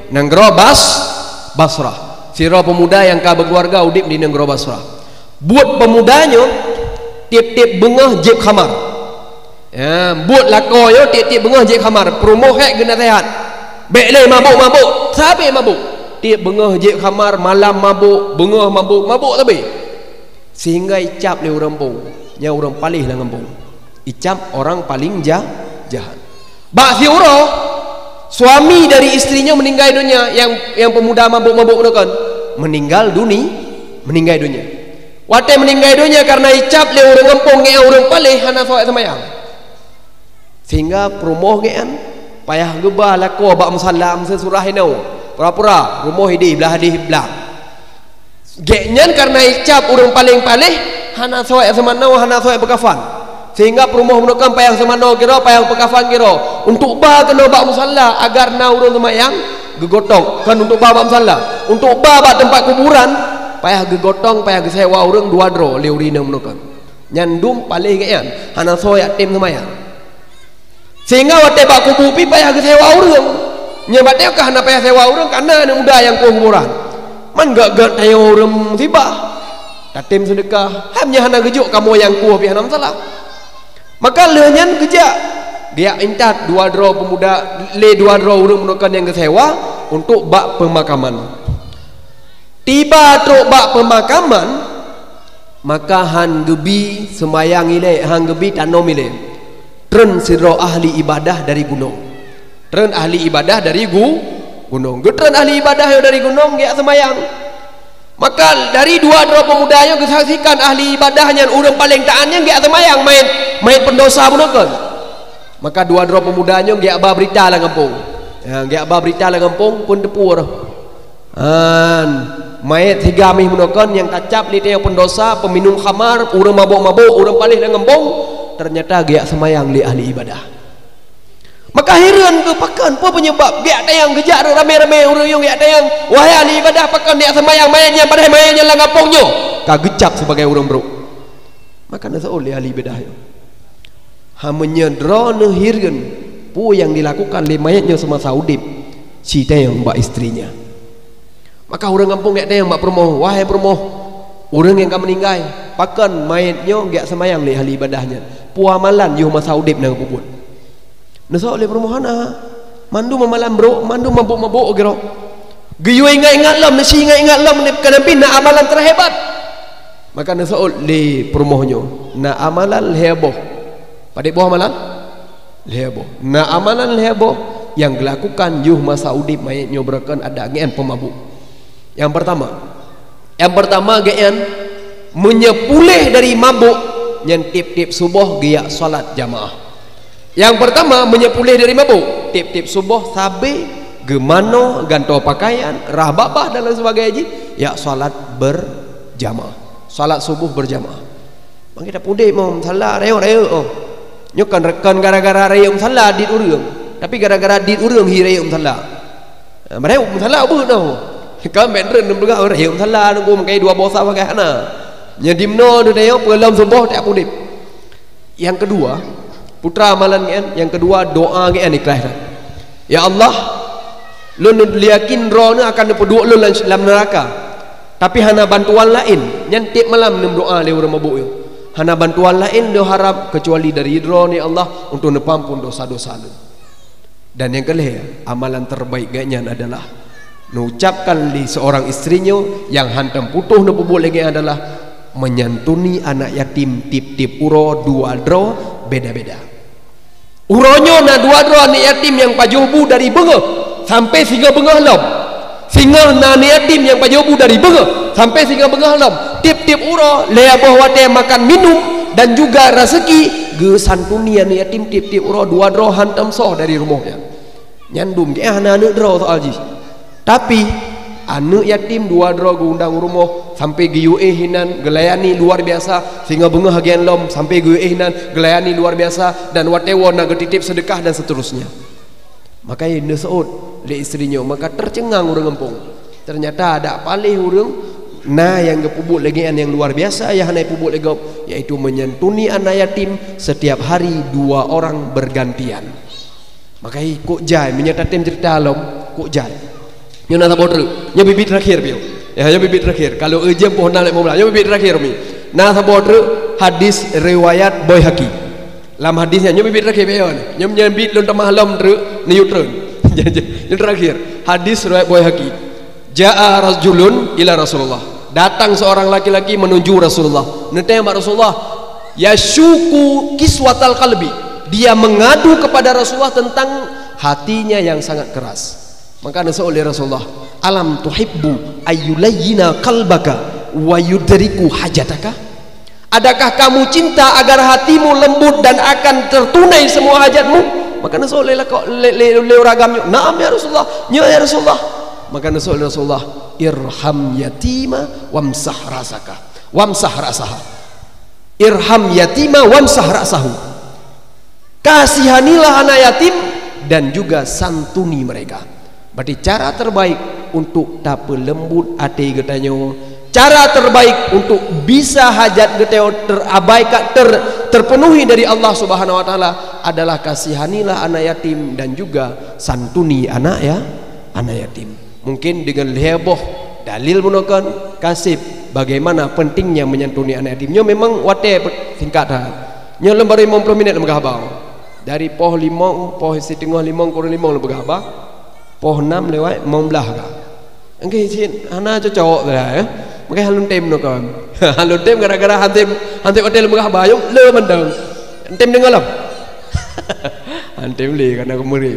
Nanggroe Bas, Basrah. Sidroe pemuda yang ka berkeluarga udeb di nanggroe Basrah. Buet pemuda nyoe tiep-tiep beungoh jieb khamar. Ya, buet lakoe nyoe tiep-tiep beungoh jieb khamar, peurumoh hék geunaseuhat. Bék lé mabök-mabök, sabé mabök. Tiep beungoh jieb khamar, malam mabök, beungoh mabök, mabök sabé. Sehingga icap lé ureuëng pong, nyang ureuëng paléh lam gampông. Icap orang paling ja-, jahat. Bak siuroe, suami dari istrinya meninggai dunia, yang, yang pemuda mabök-mabök nyoe kan, meninggal duni-, meninggai dunia. Watée meninggai dunia karena icap lé ureuëng gampông ngon ureuëng paléh hana soe seumayang. Sehingga peurumoh ngon payah geuba lakoe bak musala meusé surah inoe. Pura-pura rumoh idéh blah idéh blah. Gobnyan karena icap ureuëng paléh-paléh hana soe seumanoe, hana soe peukafan. Sehingga peurumoh meunoe kan payah seumanoe keudroe, payah peukafan keudroe. Untuk ba keunoe bak musalla agar na ureuëng seumayang geugotong. Kan untuk ba bak musalla. Untuk ba bak teumpat kuburan, payah geugotong, payah geusewa ureuëng dua droe lé ureuëng inong meunoe kan. Nyan dum paléh gét nyan, hana soe jak tem seumayang. Sehingga watée bak kubu pih payah geusewa ureuëng. Nyan batée ka hana payah sewa ureuëng, kana aneuëk muda nyang kueh kuburan. Man gét-gét tanyoe ureuëng musibah. Tatem seudeukah, hai meunyoe hana geujok kamoe nyang kueh pih hana masalah. Maka lheueh nyan geujak, geujak intat dua droe peumuda, lé dua droe ureuëng meunoe kan nyang geusewa untuk bak peumakaman. Tiba trok bak peumakaman, maka han geubi seumayang ilée, han geubi tanom ilée. Treun sidroe ahli ibadah dari gunong. Treun ahli ibadah dari gu-, gunong. Geutreun ahli ibadah nyoe dari gunong, geujak seumayang. Maka dari dua droe peumuda nyoe geusaksikan ahli ibadah nyan ureuëng paleng taát nyan geujak seumayang, meuet, meuet peundosa bunoe kon. Maka dua droe peumuda nyoe geujak ba beurita lam gampông. Ya, geujak ba beurita lam gampông, peue teupeu roh. Han, meuet sigamih bunoe kon nyang tacab lé tanyoe peundosa, peuminum khamar, ureuëng mabök-mabök, ureuëng paléh lam gampông, teunyata geujak seumayang lé ahli ibadah. Maka hireuen keu pakon, peue peunyeubab geujak tanyong, geujak ramé-ramé ureuëng nyang geujak tanyong, "Wahai ahli ibadah, pakon jak seumayang manyét nyan padahai manyét nyan lam gampông nyoe ka geucab sibagai ureuëng brok?" Maka neusaôt lé ahli ibadah nyoe, "Ha meunyoe droeneuh hireuen peue nyang dilakukan lé manyét nyoe seumasa udeb, ci tanyong bak istrinya." Maka ureuëng gampông geujak tanyong bak peurumoh, "Wahai peurumoh, ureuëng nyang ka meuninggai, pakon manyét nyoe geujak seumayang lé ahli ibadah nyan? Peue amalan yoh masa udeb na geupeubuet?" Neusaôt lé peurumoh, "Hana, mandum amalan brok, mandum mabök-mabök keudroe. Geuyue ingat-ingat lom, neusi ingat-ingat lom, keunabi na amalan teuhebat." Maka neusaôt lé peurumoh nyoe, "Na amalan lhée boh." Padub boh amalan? Lhée boh. Na amalan lhée boh nyang geulakukan yoh masa udeb manyét nyoe beureukan adak ngieng peumabök. Nyang pertama, nyang pertama gét nyan, meunyoe puléh dari mabök nyan tieb-tieb suboh geujak salat jamaah. Nyang pertama, meunyoe puléh dari mabök, tieb-tieb suboh sabe geumanoe, gantoe pakaian, rhah babah dan lain sebagainya jih, jak salat berjamaah. Salat suboh berjamaah. Bang kita pudek mau musala rayeuk-rayeuk oh. Nyoe kan rekan gara-gara rayeuk musala dit ureuëng. Tapi gara-gara dit ureuëng hi rayeuk musala. Ha, rayeuk musala beuh noh. Kan bèk treun peugah rayeuk musala nunggu meukai dua bosa pakai hana. Nyang dimno tu dayo peulom suboh tak pudek. Yang kedua, putra amalan nyan, yang kedua doa nyan ikhlaih. Ya Allah, lôn yakin droeneuh akan neupeuduek lôn lam, lam neuraka. Tapi hana bantuan laén, nyan tieb malam neumeudoa lé ureuëng mabök nyoe. Hana bantuan laén lôn harab keucuali dari Droeneuh, ya Allah, untuk neupeuampon dosa-dosa lôn. Dan nyang keulhèe, amalan terbaik geuh nyan adalah neucapkan lé seorang istri nyoe nyang hantom putôh neupeubuet lagèe nyan adalah menyantuni anak yatim tieb-tieb uroe dua droe beda-beda. Uroe nyoe na dua droe aneuk yatim nyang pajoh bu dari beungoh sampoe singoh beungoh lom. Singoh na aneuk yatim nyang pajoh bu dari beungoh sampoe singoh beungoh lom. Tieb-tieb uroe lhèe boh watèe makan minum dan juga raseuki geusantuni aneuk yatim tieb-tieb uroe dua droe hantom soh dari rumoh nyan. Nyan dum geuh hana aneuk droe soal jih. Tapi, aneuk yatim dua droe geuundang u rumoh, sampoe geuyue hinan, geulayani luar biasa, singoh beungoh lagèe nyan lom, sampoe geuyue hinan, geulayani luar biasa, dan watèe woe na geutitip seudeukah dan seterusnya. Maka neuseut lé istri nyoe, maka teuceungang ureuëng gampông. Teunyata adak paléh ureuëng na nyang geupeubuet lagèe nyan nyang luar biasa, nyang hana geupeubuet lé gob, yaitu menyantuni anak yatim setiap hari dua orang bergantian. Maka hi kok jai, meunyoe tatem ceurita lom, kok jai. Nyoe na saboh treuk. Nyoe bit-bit terakhir piôh. Ya, nyoe bit-bit terakhir. Kalau ureuëng poh nam lé mulah, nyoe bit-bit terakhir mi. Na saboh treuk hadis riwayat Baihaqi. Lam hadis nyan, nyoe bit-bit terakhir piôh. Nyoe, nyoe bit lôn tamah lom treuk, neuyue treun. Nyoe terakhir. Hadis riwayat Baihaqi. Jaa rajulun ila Rasulullah. Datang seorang laki-laki menuju Rasulullah. Neutanyong bak Rasulullah, yashuku kiswatal qalbi. Dia mengadu kepada Rasulullah tentang hatinya yang sangat keras. Maka neuseut lé Rasulullah, "Alam tuhibbu ayyulayyina qalbaka wa yudriku hajataka?" Adakah kamu cinta agar hatimu lembut dan akan tertunai semua hajatmu? Maka neuseut lé lako-, lé, lé, lé ureuëng agam nyoe, "Na'am ya Rasulullah, nyo ya Rasulullah." Maka neuseut lé Rasulullah, "Irham yatima wamsah rasaka, wamsah rasaha." Irham yatima wansah ra'sahu. Kasihanilah anak yatim dan juga santuni mereka. Berarti cara terbaik untuk tapeuleumbuet até geutanyoe, cara terbaik untuk bisa hajat geutanyoe terabaikan, ter-, terpenuhi dari Allah Subhanahu wa Taala adalah kasihanilah anak yatim dan juga santuni anak ya, anak yatim. Mungkin dengan lhèe boh dalil meunoe kan kaseb bagaimana pentingnya menyantuni anak yatim. Nyoe memang watèe pe-, singkat that. Nyoe lom baru limong ploh minit lom geuhaba. Dari poh limong, poh siteungoh limong, kureueng limong lom geuhaba. Poh nam lewat limong blah ka. Engke cit hana cocok dah ya. Maka hana lôn tem meunoe kan. Hana lôn tem gara-gara han tem, han tem watèe lom geuhaba. Nyoe le mantong. Han tem deungö lom. Han tem lé karena keumeuri.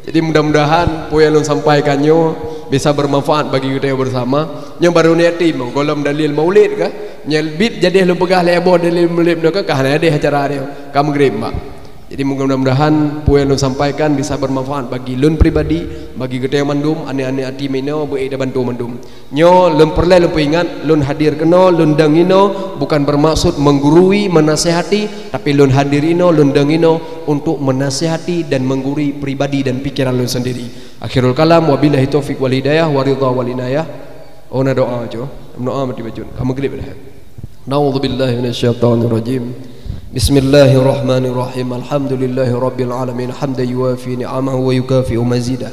Jadi mudah-mudahan peue nyang lôn sampaikan nyoe bisa bermanfaat bagi kita bersama. Nyoe baru niat tim, golom dalil maulid ka. Nyoe bit jadi lôn peugah lhèe boh dalil maulid nyoe ka, ka hana ada acara dia. Ka maghrib, Mak. Jadi mudah-mudahan peue nyang lôn sampaikan bisa bermanfaat bagi lôn pribadi, bagi kita mandum, aneuk-aneuk yatim inoe, beu-, eh, dan bantu mandum. Nyoe lôn peureulèe lôn peuingat, lôn hadir keunoe, lôn dong inoe bukan bermaksud menggurui, menasihati, tapi lôn hadir inoe, lôn dong inoe untuk menasihati dan menggurui pribadi dan pikiran lôn sendiri. Akhirul kalam, wabillahi taufiq wal hidayah, wa ridha wal inayah. Oh, na doa, Jo. Doa mati bacut. Ka maghrib dah. Na'udzubillahi minasyaitonirrajim. Bismillahirrahmanirrahim. Alhamdulillahi rabbil alamin. Hamdan yuwafi ni'amahu wa yukafi'u mazidah.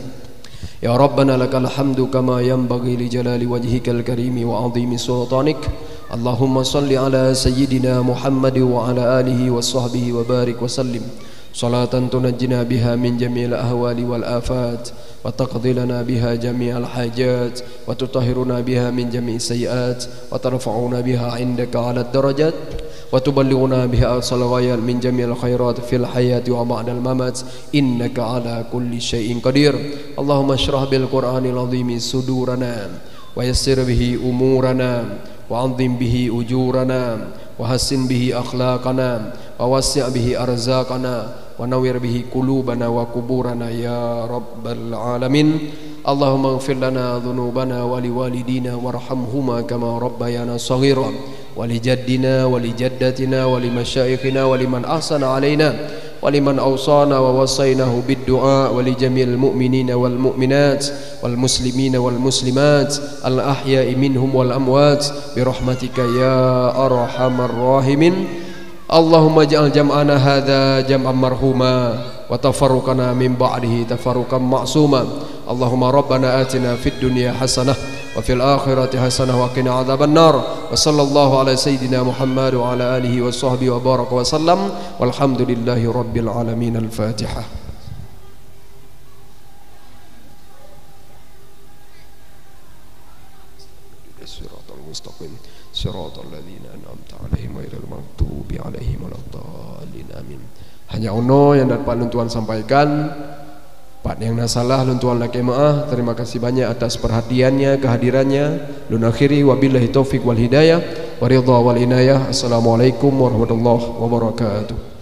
يا ربنا لك الحمد كما ينبغي لجلال وجهك الكريم وعظيم سلطانك. اللهم صل على سيدنا محمد وعلى آله وصحبه وبارك وسلم. صلاة تنجينا بها من جميع الأهوال والآفات، وتقضي لنا بها جميع الحاجات، وتطهرنا بها من جميع السيئات، وترفعنا بها عندك على الدرجات، وتبلغنا بها أقصى الغايات من جميع الخيرات في الحياة وبعد الممات. إنك على كل شيء قدير. اللهم اشرح بالقرآن العظيم صدورنا، ويسر به أمورنا، وعظم به أجورنا، وحسن به أخلاقنا، ووسع به أرزاقنا، ونور به قلوبنا وقبورنا يا رب العالمين. اللهم اغفر لنا ذنوبنا ولوالدينا وارحمهما كما ربيانا صغيرا. ولجدنا ولجدتنا ولمشايخنا ولمن أحسن علينا ولمن أوصانا ووصيناه بالدعاء ولجميع المؤمنين والمؤمنات والمسلمين والمسلمات الأحياء منهم والأموات برحمتك يا أرحم الراحمين. اللهم اجعل جمعنا هذا جمعا مرحوما وتفرقنا من بعده تفرقا معصوما. اللهم ربنا آتنا في الدنيا حسنة وفي الآخرة حسنة وقنا عذاب النار. وصلى الله على سيدنا محمد وعلى آله وصحبه وبارك وسلم. والحمد لله رب العالمين. الفاتحة. Siratal mustaqim, siratal ladzina an'amta 'alaihim ghairil maghdubi 'alaihim waladdallin. Amin. Hanya unoe nyang dapat lôn tuan sampaikan. Pat nyang na salah lôn tuan lakèe meu'ah. Terima kasih banyak atas perhatiannya, kehadirannya. Lôn akhiri, wabillahi taufiq wal hidayah, wa ridha wal inayah. Assalamualaikum warahmatullahi wabarakatuh.